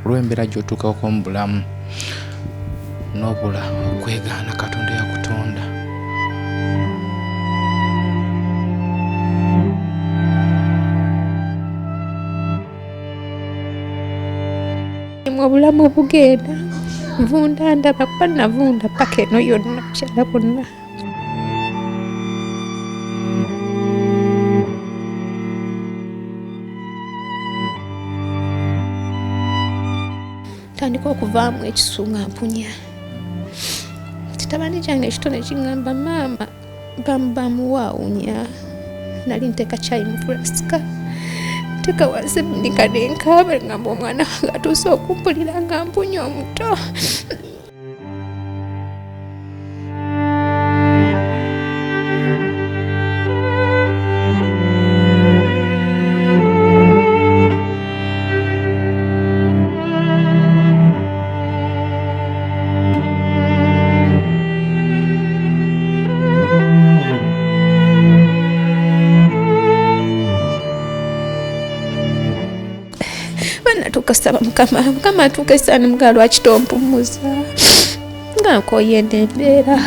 Olw'embeera gy'otuukako mu bulamu n'obula okwegaana Katonda eyakutonda. Obulamu bugenda nvunda ndaba kuba navunda paka eno yonna kyala bonna. Tandika okuvaamu ekisu nga mpunya. Kitabani kyange ekito ne kiŋŋamba maama bamuwaawunya. Nali nteeka caayi mu fulasika nteeka wansi nika ne nkaaba ngamba omwana wange atuuse okumpulira nga mpunya omuto. Banatuuka saba Mukama, Mukama atuuka esaani mga lwaki tompummuza nga nkooye eno embeera.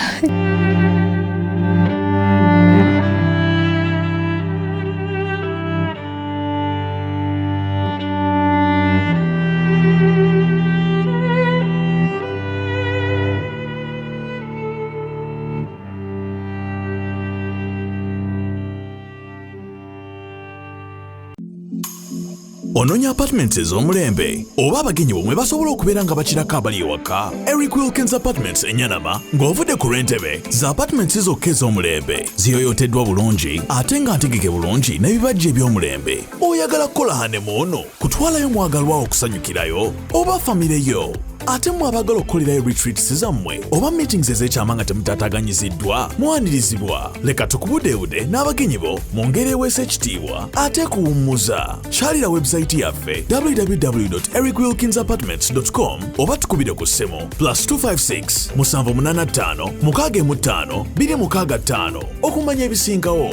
Onoonya apartments ez'omulembe oba abagenyi bo mwe basobola okubeera nga bakirako abali ewaka. Eric Wilkins Apartments e Nyanama ng'ovudde ku lw'Entebe za apartments zokka ez'omulembe ziyoyooteddwa bulungi ate nga ntegeke bulungi n'ebibajja eby'omulembe. Oyagala kukola honeymoon, kutwalayo mwagalwa okusanyukirayo oba famire yo? Ate mmwe abaagala okukolerayo retreats zammwe oba meetings ez'ekyama nga temutaataaganyiziddwa, mwanirizibwa. Leka tukubudeebude n'abagenyi bo mu ngeri eweesa ekitiibwa ate kuwummuza. Kyalira website yaffe www.ericwilkinsapartments.com oba tukubire ku ssimu plus 256 785 65 265 okumanya ebisingawo.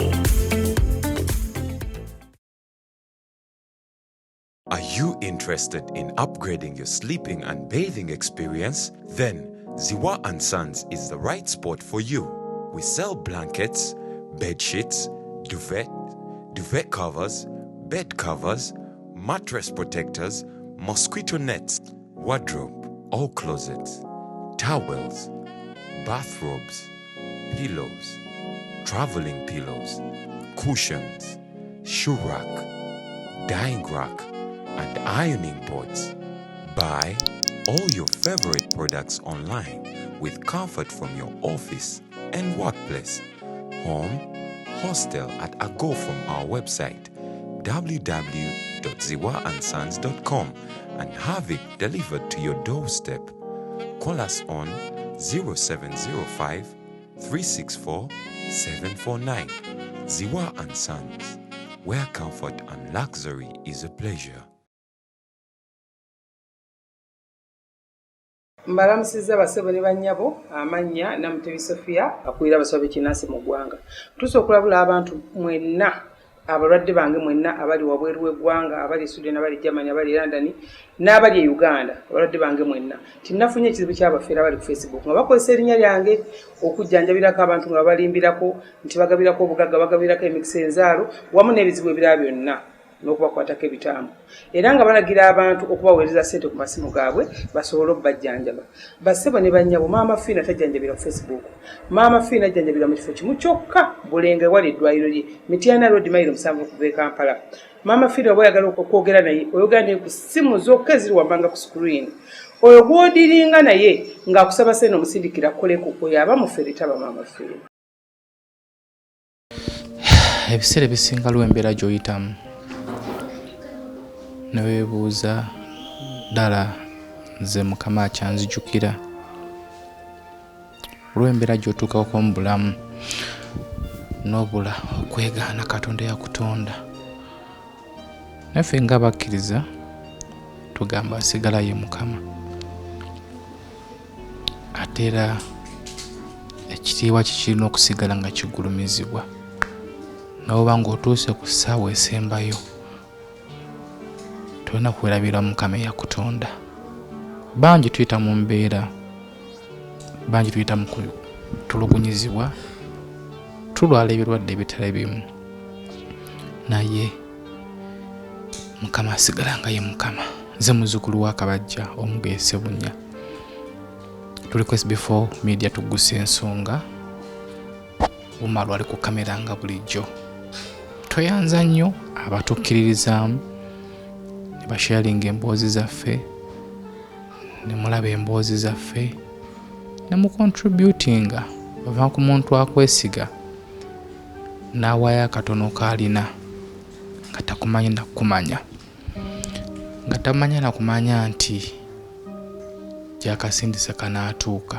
Are you interested in upgrading your sleeping and bathing experience? Then Ziwa and Sons is the right spot for you. We sell blankets, bed sheets, duvet, duvet covers, bed covers, mattress protectors, mosquito nets, wardrobe, all closets, towels, bathrobes, pillows, traveling pillows, cushions, shoe rack, dyeing rack, and ironing boards. Buy all your favorite products online with comfort from your office and workplace, home, hostel at a go from our website www.ziwaandsons.com and have it delivered to your doorstep. Call us on 0705 364 749. Ziwa and Sons, where comfort and luxury is a pleasure. Mbalamusizza basebo ne bannyabo, amannya Namutebi Sophia akulira abasawo b'ekinnansi mu ggwanga. Ntuuse okulabula abantu mwenna, abalwadde bange mwenna abali wabweru w'eggwanga, abali e Sweden, abali e Germany, abali e London n'abali e Uganda, abalwadde bange mwenna nti nafunye ekizibu ky'abafeera abali ku Facebook nga bakozesa erinnya lyange okujjanjabirako abantu nga babalimbirako nti bagabirako obugagga, bagabirako emikisa, enzaalo wamu n'ebizibu ebirala byonna n'okubakwatako ebitambo, era nga balagira abantu okubaweereza ssente ku masimu gaabwe basobole okubajjanjaba. Bassebo ne bannyabo, Maama Fiina tajjanjabira ku Facebook. Maama Fiina ajjanjabira mu kifo kimu kyokka, Bulenga, ewali eddwaliro lye, Mityana Road, mayiro 7 okuva e Kampala. Maama Fiina oba oyagala okwogera naye, oyogera naye ku ssimu zokka eziri wammanga ku screen. Oyo gw'odiringa naye ng'akusaba ssente omusindikira akoleko, oyo aba mufere, taba Maama Fiina. Ebiseera ebisinga lwa embeera gy'oyitamu ne weebuuza ddala nze Mukama akyanzijukira, olw'embeera gy'otuukako mu bulamu n'obula okwegaana Katonda eyakutonda. Naffe ng'abakkiriza tugamba asigala ye Mukama, ate era ekitiibwa kye kirina okusigala nga kigulumizibwa. Nga bw'oba ng'otuuse ku ssaawa esembayo, tolina kwerabira Mukama eyakutonda. Bangi tuyita mu mbeera, bangi tuyita mu kutulugunyizibwa, tulwala ebirwadde ebitali bimu, naye Mukama asigala nga ye Mukama. Nze muzzukulu wa Kabajja Omugoye Ssebunya, tuli ku SB4 Media, tugusa ensonga. Umaru ali ku kamera nga bulijjo. Tweyanza nnyo abatukkiririzaamu ne basharinga emboozi zaffe, ne mulaba emboozi zaffe, ne mucontributinga. Bava ku muntu akwesiga n'awaayo akatono k'alina nga takumanyi nakumanya, nga tamanya nakumanya nti gyakasindise kanaatuuka.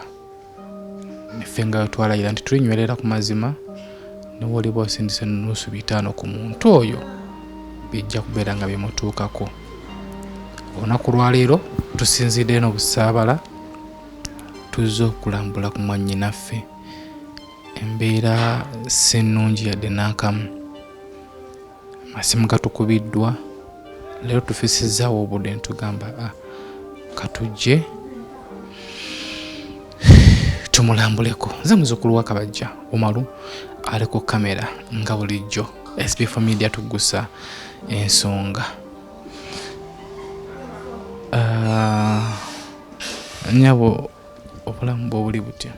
Neffe nga twalayira nti tulinywerera ku mazima, newoliba osindise nusu 5 ku muntu oyo, bijja kubeera nga bimutuukako. Olunaku lwaleero tusinzidde eno Busaabala, tuzze okulambula ku mwannyinaffe. Embeera si nnungi yadde n'akamu, amasimu gatukubiddwa. Leero tufisizaawo obudde ne tugamba katujje tumulambuleko. Nze muzzukulu wa Kabajja Umaru ali ku kamera nga bulijjo. SB4 Media tugusa ensonga. Nnyabo, obulamu bwo buli butya?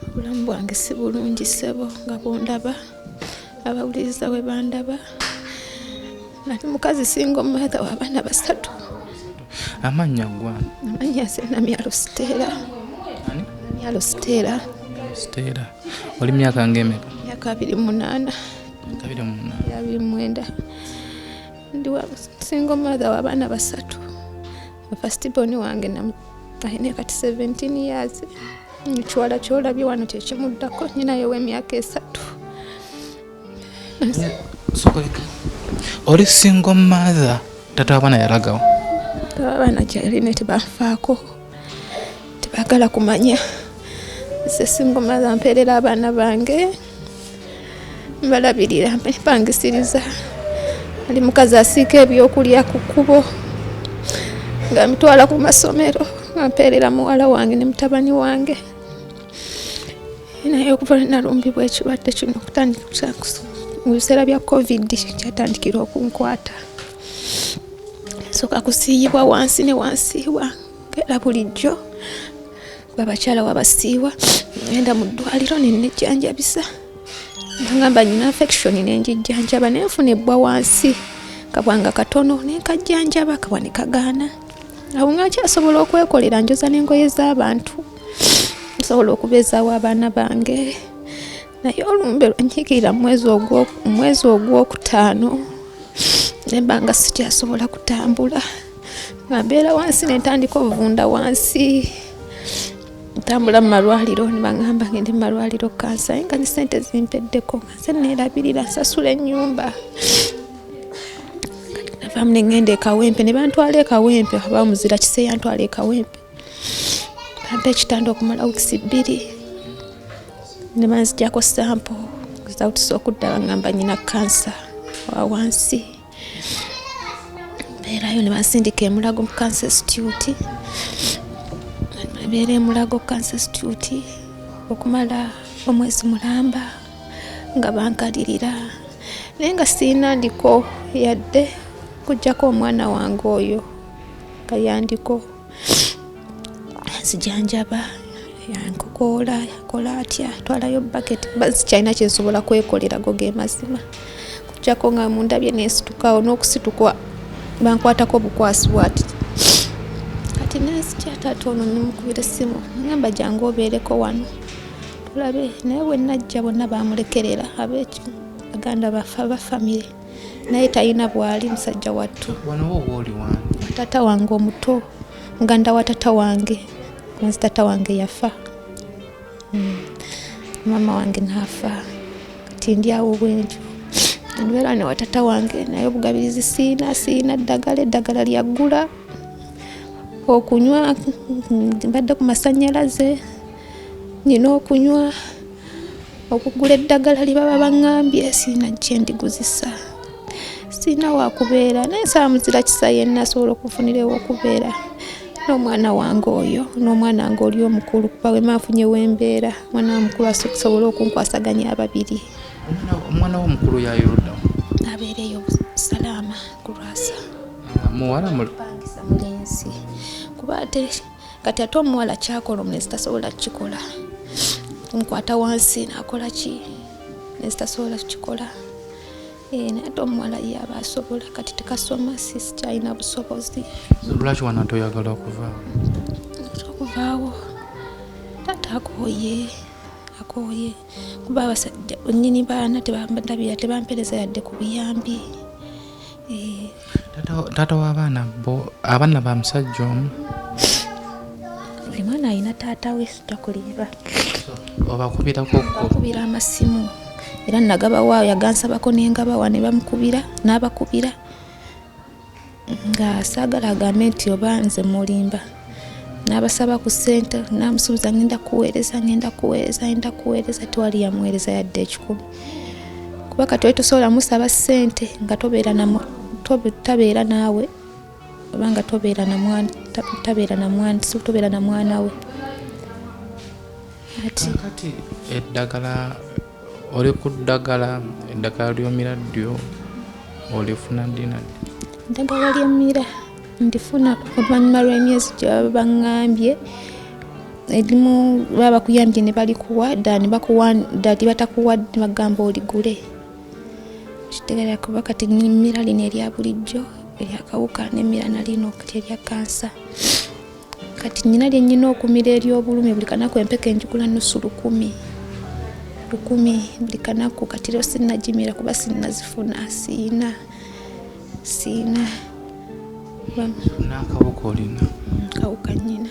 Obulamu bwange si bulungi ssebo, nga bwondaba, abawuliriza bwe bandaba. Nali mukazi single mother w'abaana 3. Amannya gwa? Amannya nze Namyalo Stella. Ani? Namyalo Stella. Stella. Oli myaka ng'emeka? Myaka 28. 28. 29. Ndi wa single mother w'abaana 3. First born wange alina kati 17 years. Ekiwala ky'olabye wano kye kimuddako, nnyinayo w'emyaka 3. Oli single mother, taata w'abaana yalagawo? Taata w'abaana gy'alina tebanfaako, tebaagala kumanya. Nze single mother, mpeerera abaana bange, mbalabirira, mpangisiriza. Ali mukazi asiika ebyokulya ku kkubo nga mitwala ku masomero, nga mpeerera muwala wange ne mutabani wange. Naye okuva lwe nalumbibwa ekirwadde kino, okutandika mu biseera bya COVID kyatandikira okunkwata. Nsooka kusiiyibwa wansi ne wansiiwa, era bulijjo babakyala wabasiiwa. Ngenda mu ddwaliro ne nejjanjabisa, bagamba nina infection, ne njijjanjaba, ne nfuna ebbwa wansi, kabwanga katono, ne nkajjanjaba, kabwa ne kagaana. Awo nga nkyasobola okwekolera, njoza n'engoye z'abantu, nsobola okubeezaawo abaana bange. Naye olumbe lwanyiikirira mwezi ogwokutaano, ne mba nga sikyasobola kutambula, nga mbeera wansi, ne ntandika ovunda wansi. Ntambula mu malwaliro, ne baŋŋamba ngende mu malwaliro kansa, naye nga ne ssente zimpeddeko, nga nze neerabirira, nsasula ennyumba. Navaamu ne ŋŋenda e Kawempe, ne bantwala e Kawempe, aba muzira kise yantwala e Kawempe. Bampa ekitanda okumala wiiki 2, ne banzigyako sample, results okudda baŋŋamba nnyina kansa wa wansi. Mbeerayo ne bansindika e Mulago mu Cancer Institute. Mbeera e Mulago Cancer Institute okumala omwezi mulamba nga bankalirira, naye nga sirina ndiko yadde okuggyako omwana wange oyo nga yandiko. Nzijanjaba, yankokoola, yakola atya, twalayo bucket, kuba sikyalina kye nsobola kwekolera, go ge mazima. Okuggyako nga mundabye neesitukawo, n'okusituka bankwatako bukwasi bw'ati. Kati nenzija, taata ono nemukubira essimu, ngamba jangu obeereko wano tulabe. Naye bwe najja bonna baamulekerera, ab'ebaganda baffe aba famire, naye talina bw'ali musajja wattu. Wano wo wooli wani? Taata wange omuto, muganda wa taata wange, nzi taata wange yafa, maama wange n'afa, kati ndi awo bwentyo mbeera ne wa taata wange, naye obugabirizi siina, siina ddagala, eddagala lyaggula okunywa, mbadde ku masannyalaze, nina okunywa, okugula eddagala lye baba baŋŋambye siina kye ndiguzisa, siina wakubeera, naye nsaba muzira kisa yenna asobola okunfunira ew'okubeera. N'omwana wange oyo, n'omwana wange oli omukulu, kuba wema nfunye wembeera, omwana omukulu asobola okunkwasaganya ababiri. Omwana wo omukulu yayoludda? Abeera eyo Salaama ku Lwasa. Muwala? Pangisa mulenzi, kuba ate kati ate omuwala kyakola omulenzi tasobola kukikola. Nkwata wansi nakola ki, mulenzi tasobola kukikola. Naye ate omuwala ye aba asobola. Kati tekasoma, sikyalina busobozi. Lwaki wana toyagala okuvaawo? Okuvaawo, taata akooye, akooye, kuba abasajja nnyini baana tebandabira, tebampereza yadde ku buyambi. Taata w'abaana bo, abaana ba musajja omu? Buli mwana alina taata we, sijja kulimba. Obakubirako? Bakubira amasimu, era nagabawa, yagansabako nengabawa, ne bamukubira n'abakubira, nga saagala agambe nti oba nze mulimba. N'abasaba ku ssente, namusuubiza ngenda kuweereza, ngenda kuweereza, ngenda kuweereza. Tewali yamuweereza yadde 100, kuba kati oli tosobola musaba ssente nga tabeera naawe, oba nga tobeera na mwana, tabeera na mwana, tobeera na mwana we. Ati Kati eddagala, oli ku ddagala, eddagala lyomira ddyo olifuna ddi na ddi? Eddagala lyemmira ndifuna oluvannyuma lw'emyezi gye baba baŋŋambye. Erimu baba bakuyambye ne balikuwa ddala, ne bakuwa ddala, tebatakuwa ne bagamba oligule. Kitegeera, kuba kati mmira lino erya bulijjo eryakawuka, nemmira na lino kati erya kansa. Kati nyina lye nnyina okumira ery'obulumi buli kanaku, empeke njigula nusu 1000 1000 buli kanaku. Kati leero sinnagimira kuba sinnazifuna, siina, siina. N'akawuka olina? Kawuka nnyina.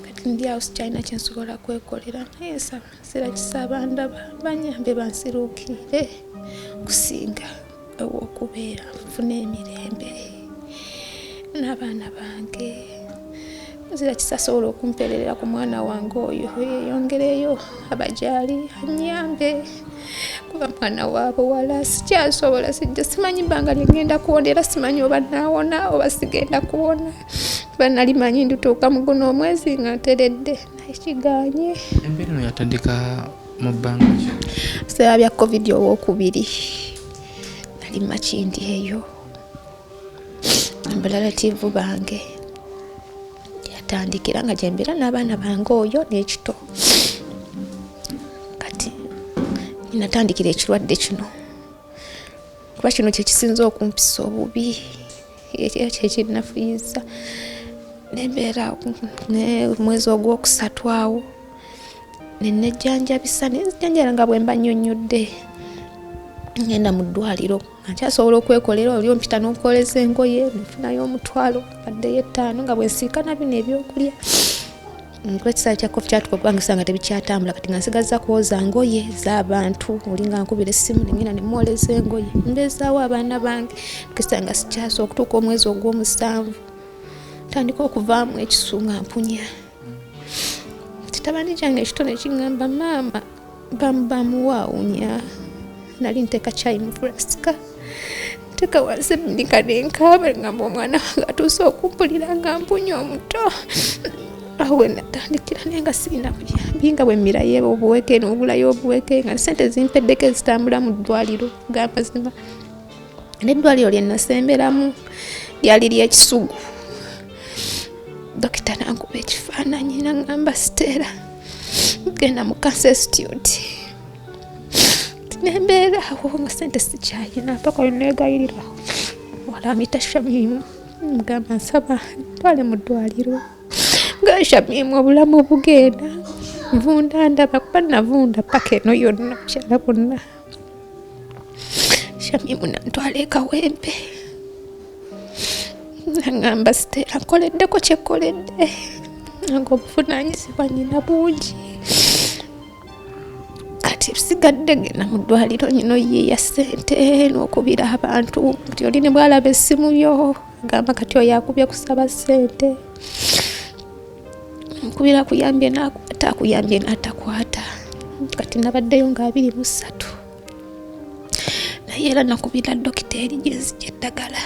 Kati ndi awo sikyalina kyensobola kwekolera, naye nsaba sira kisaba ndaba banyambe bansiruukirire okusinga ew'okubeera, nfune emirembe n'abaana bange. Nzira kisasobola okumpererera ku mwana wange oyo yeyongereyo abagyali, anyambe, kuba mwana wa buwala. Sikyasobola, sijja, simanyi bbanga lyengenda kuwona, era simanyi oba naawona oba sigenda kuwona, kuba nali manyi ndituuka mu guno omwezi nga nteredde, naye kiganye. Embeera eno yatandika mu bbanga ki? Biseera bya COVID owokubiri, nali Makindi eyo ba relative bange yatandikira, nga gyembeera n'abaana bange oyo n'ekito. Kati natandikira ekirwadde kino, kuba kino kyekisinza okumpisa obubi, era kyekinnafuyiza. Nembeera omwezi ogwokusatu awo nenejjanjabisa, nenzijjanjala nga bwe mba nnyonnyodde, ngenda mu ddwaliro nga nkyasobola okwekolera. Oli ompita n'okwoleza engoye, nfunayo 500, baddeyo 5, nga bwe nsiikana bino ebyokulya, kuba ekiseera kya COVID kyatuuka okubanga nga tebikyatambula. Kati nga nsigazza kwoza ngoye z'abantu, oli nga nkubira essimu nengenda nemwoleza engoye, mbeezaawo abaana bange. Kisa nga sikyasobola. Okutuuka omwezi ogw'omusanvu, ntandika okuvaamu ekisu nga mpunya. Kitabani kyange ekito ne kiŋŋamba, "Maama, bamuwaawunya." Nali nteeka kyayi mu fulasika, nteeka wansi, ndika nenkaaba, ngamba omwana wange atuuse okumpulira nga mpunya omuto. Awo we natandikira, naye nga sirina buyambi, nga bwe mmirayo obuweke n'ogulayo obuweke, nga sente zimpeddeko ezitambula mu ddwaliro g'amazima. N'eddwaliro lye nasemberamu lyali ly'ekisugu. Dokita nankuba ekifaananyi naŋŋamba, "Siteera, genda mu Cancer Institute." Nembeera awo nga sente sikyayina, paka lwe neegayirira wala amita Shamimu, mugamba, "Nsaba ntwale mu ddwaliro." Nga Shamimu, obulamu bugenda nvunda, ndaba kuba navunda paka eno yonna kyala bonna. Shamimu nantwala e Kawempe, naŋŋamba, "Siteera, nkoleddeko kyekkoledde, nga obuvunaanyizibwa nyina bungi, kati sigadde genda mu ddwaliro nyina oyiiya ssente n'okubira abantu." Nti oli ne bwalaba essimu yo agamba, "Kati oyo akubye kusaba ssente." Nkubira akuyambye n'akwata, akuyambye n'atakwata. Kati nabaddeyo nga 23, naye era nakubira dokita eri gyenzija eddagala,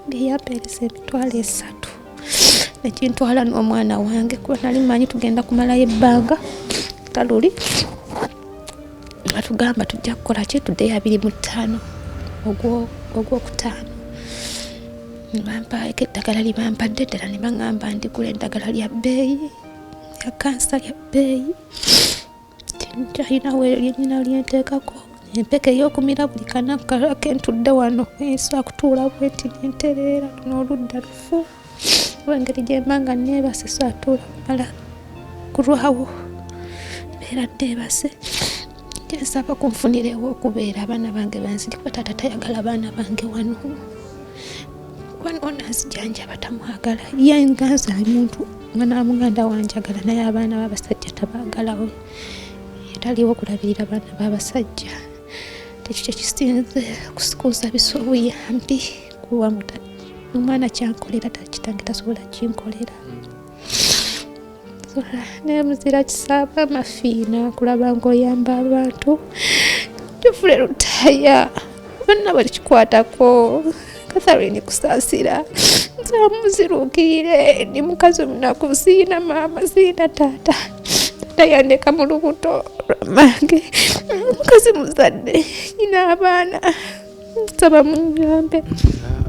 ngeyampeereza 30,000. Nekintwala n'omwana wange kuba nali manyi tugenda kumalayo ebbanga taluli atugamba tujja kukola ki, tuddeyo 25 ogwokutaano. Nebampaako eddagala lye bampadde ddala, ne baŋŋamba ndigula eddagala lya bbeeyi, lya kansa lya bbeeyi. Nkyalinawo eryo lyennyina lyenteekako empeke ey'okumira buli kanaku kalala kentudde wano, nsobola kutuula bwenti nentereera, luno oludda lufu kuba engeri gyemba nga neebase sobola tuula kumala kulwawo mbeera neebase. Nsaba kunfunirewo okubeera abaana bange banziri kuba taata tayagala abaana bange wano, kuba ono anzijanjaba tamwagala, ye nganza muntu nga namuganda wanjagala, naye abaana b'abasajja tabaagalawo, taliwo kulabirira abaana b'abasajja. Ekyo kyekisinze kunsabisa obuyambi kuba omwana kyankolera kitange tasobola kinkolera. Naye muzira kisaaba mafiina kulaba ng'oyamba abantu, Jofule Lutaaya bonna balikikwatako, Catherine Kusaasira, nsaba muziruukirire, ndi mukazi omunaku, siina maama siina taata, taata yandeka mu lubuto lwamange, mukazi muzadde nyina abaana, nsaba munyambe.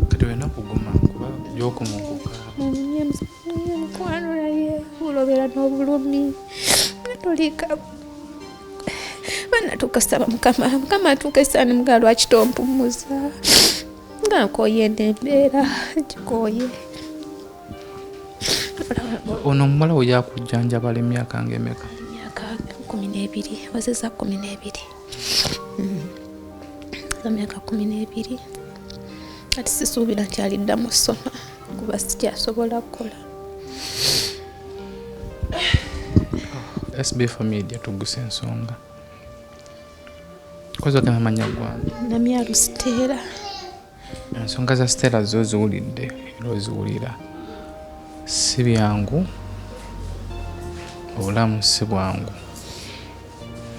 Kati olina kuguma kuba gy'okomokoka. Mukwano naye olobera n'obulumi tolika banatuuka saba Mukama, Mukama atuuka esaani mugaa lwaki tompummuza nga nkooye n'embeera nkikooye. Ono omuwala we yakujjanjabala emyaka ng'emeka? Emyaka 12, wazeza 12. Emyaka 12. Kati sisuubira nti aliddamu ssoma kuba sikyasobola kukola. SB4 Media tugguse ensonga. Kozi ogamba amannya gwange? Namyalu Stella. Ensonga za Stella zo oziwulidde era oziwulira. Si byangu, obulamu si bwangu.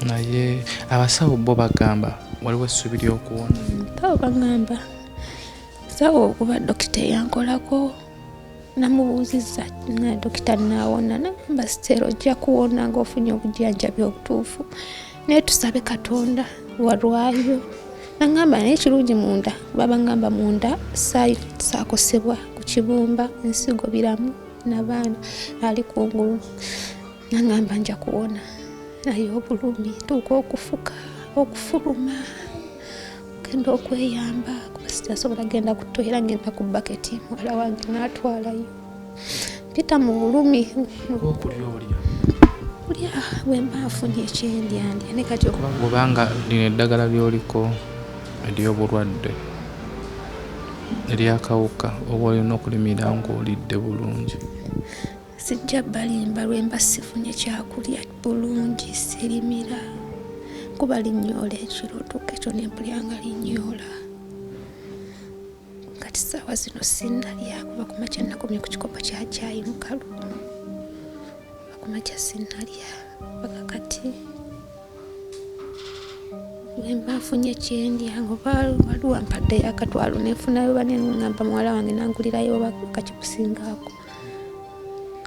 Naye abasawo bo bagamba waliwo essuubi ly'okuwona. Abasawo bagamba, abasawo okuba dokita eyankolako namubuuzizza nga dokita naawona, nagamba Stella ojja kuwona ng'ofunye obujjanjabi obutuufu, naye tusabe Katonda walwayo. Nagamba naye ekirungi munda, kuba bagamba munda saakosebwa ku kibumba, ensigo biramu n'abaana ali kungulu. Nagamba nja kuwona, naye obulumi tuuka okufuka okufuluma genda okweyamba kuba sikyasobola genda ku toyira, ngenda ku baketi muwala wange n'atwalayo. Mpita mu bulumi. Okulya olya? Kulya bwe mba nfunye ekyendyandya ne kati kubanga lino eddagala ly'oliko ery'obulwadde eryakawuka oba olina okulimira ng'olidde bulungi. Sijja balimba lwe mba sifunye kyakulya bulungi sirimira kuba linnyoola ekiro otuuka ekyo ne mpulira nga linnyoola. Kati ssaawa zino sinnalya kuva ku makya nakomye ku kikopo kya caayi mukalu, kuva ku makya sinnalya paka kati. Bwe mba nfunye kyendya oba waliwo ampaddeyo akatwalo ne nfunayo oba ne ŋŋamba muwala wange n'angulirayo oba kakipusingaako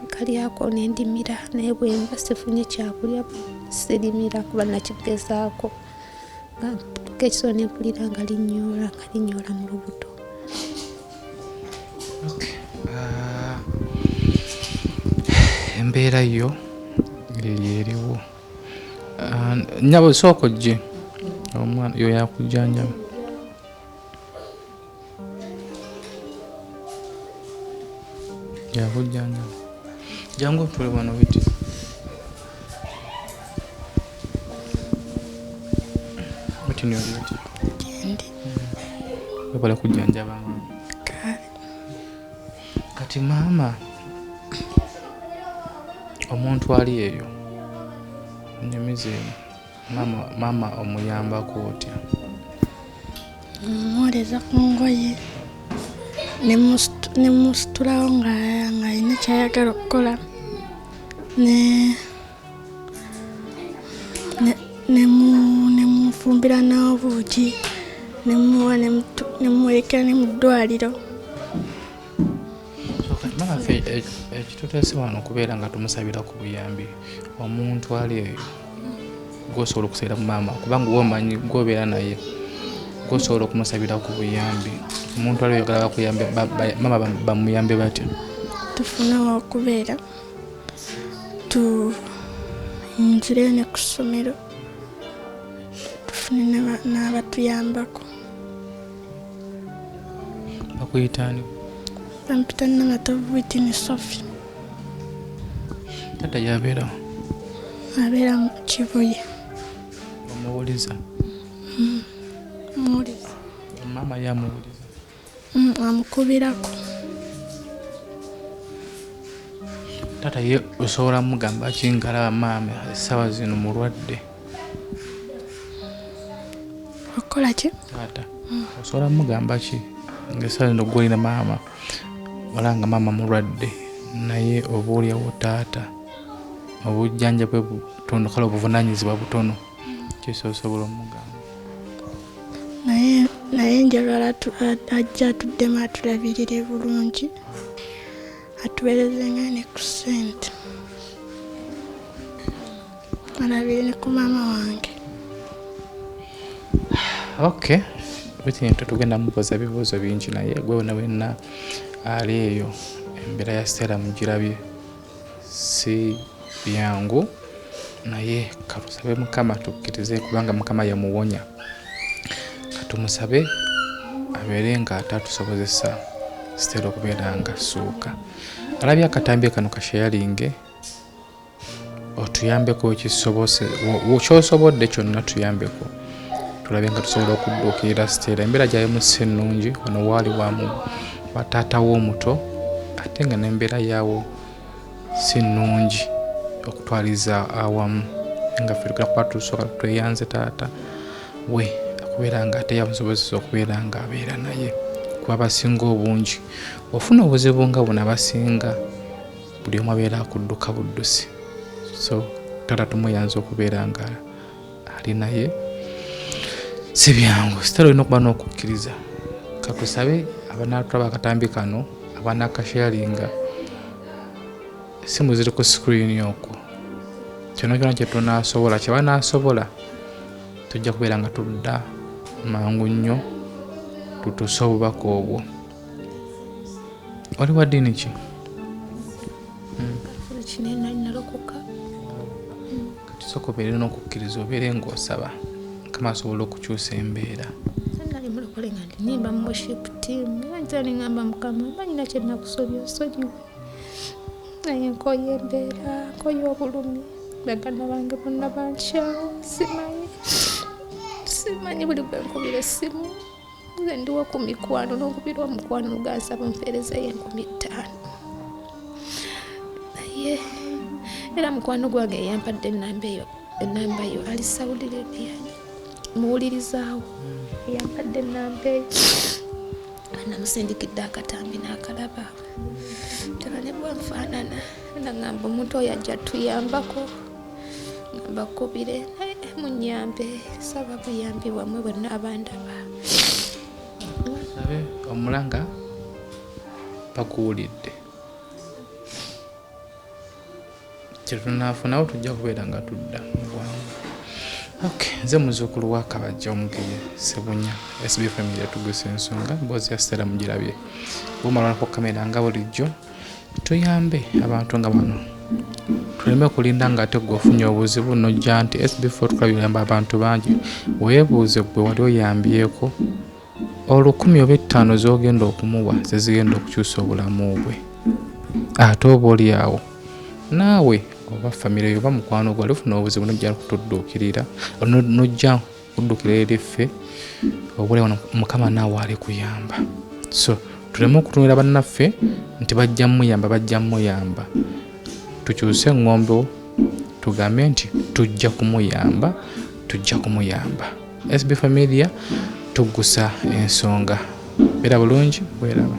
nkalyako ne ndimira, naye bwe mba sifunye kyakulya sirimira kuba nakigezaako nga ntuuka ekisolo ne mpulira nga linnyoola nga linnyoola mu lubuto. Embeera yo eyo eriwo. Nnyabo sooka ojje, omwana yo yakujjanjaba. Yakujjanjaba. Jangu otuule wano biti. Butini oli otya? Gyendi. Webale kujjanjaba maama. Kati maama, omuntu ali eyo nnyumizeemu, maama omuyambako otya? Mmwoleza ku ngoye ne musitulawo ng'alina ky'ayagala okukola, ne mufumbira n'obuugi, ne muwa ne muwerekera ne mu ddwaliro. Maama ffe ekituteese wano kubeera nga tumusabira ku buyambi. Omuntu ali eyo gwosobola okusabira ku maama, kubanga womanyi gwobeera naye, gwosobola okumusabira ku buyambi. Omuntu ali oyagala bakuyambe, maama bamuyambe batya? Tufune awokubeera, nzireyo ne ku ssomero, tufune n'abatuyambako. Bakuyita ani? Bampita Namatovu Witini Sophie. Taata yabeerawo? Abeera mu Kibuye. Omuwuliza? Muwuliza. Maama yamuwuliza? Amukubirako. Taata ye osobola mugamba ki ng'alaba maama essaawa zino mulwadde? Okukola ki? Taata osobola mugamba ki ng'essaawa zino gw'olina maama, wala nga maama mulwadde, naye oba oliawo taata obujjanjabi butono, kale obuvunaanyizibwa butono, kisa osobola omugamba? Naye njagala ajja atuddemu atulabirire bulungi, atuweerezenga ne ku ssente, alabire ne ku maama wange. Okay, bitini tetugenda mubuuza bibuuzo bingi, naye gwe wena wenna ali eyo embeera ya Stella mugirabye, si byangu, naye katusabe Mukama tukkirize, kubanga Mukama yamuwonya. Katumusabe abeere nga ate atusobozesa Stella okubeera nga assuuka. Alabye akatambi kano kasharinge, otuyambeko kyosobodde kyonna, tuyambeko tulabe nga tusobola okudduukirira Stella. Embeera gyalimu si nnungi, wano waali wa taata w'omuto, ate nga n'embeera yaawo si nnungi okutwaliza awamu. Nga ffe tugenda kuba tusooka tweyanze taata we okubeera nga ate yamusobozesa okubeera nga abeera naye, kuba abasinga obungi ofuna obuzibu nga buno, abasinga buli omu abeera akudduka buddusi. So taata tumweyanza okubeera nga ali naye, si byangu. Stella olina okuba n'okukkiriza. Katusabe abanaatulaba akatambi kano, abanaakasharinga, essimu ziri ku screen okwo, kyonna kyonna kye tunaasobola, kye banaasobola, tujja kubeera nga tudda mangu nnyo tutuuse obubaka obwo. Oli wa ddiini ki? Nalokoka. Kati sooka obeere n'okukkiriza, obeere ng'osaba Mukama asobola okukyusa embeera. Nali mulokole nga nyimba mu worship team, era nzira ne ŋŋamba Mukama mba nina kye nakusobya osonyiwe, naye nkoye embeera, nkoye obulumi, baganda bange bonna bankyawa, simanyi buli gwe nkubira essimu. Nze ndiwo ku mikwano, n'onkubira omukwano mugansaba ompeerezeeyo 5,000, naye era mukwano gwange yampadde ennamba eyo, ennamba yo ali Saudi Arabia, muwulirizaawo, yampadde ennamba eyo, namusindikidde akatambi n'akalaba, taba ne bwenfaanana, nagamba omuntu oyo ajja tuyambako, ngamba kkubire naye munyambe, saba buyambi bwammwe bwenna abandaba. Sabe omulanga bakuwulidde, kyetunaafunawo tujja kubeera nga tudda mu bwangu. Okay, nze muzuukulu wa Kabajja Omugeye Ssebunya, SB Family tugusa ensonga. Mboozi ya Stella mugirabye, bwomalwako kamera nga bulijjo, tuyambe abantu nga bano, tuleme kulinda nga ate gwe ofunye obuzibu nojja nti SB4 tukulabye oyamba abantu bangi. Weebuuze gwe wali oyambyeko 1,000 oba 5 z'ogenda okumuwa zezigenda okukyusa obulamu bwe, ate oba oli awo naawe oba famire yo oba mukwano gwo alifuna obuzibu nojja kutudduukirira, nojja kuddukira eri ffe, obule wano Mukama naawe ali kuyamba. So tuleme okutunulira bannaffe nti bajja muyamba, bajja muyamba. Tukyuse eŋŋombe tugambe nti tujja kumuyamba, tujja kumuyamba. SB Familia tuggusa ensonga. Beera bulungi, weeraba.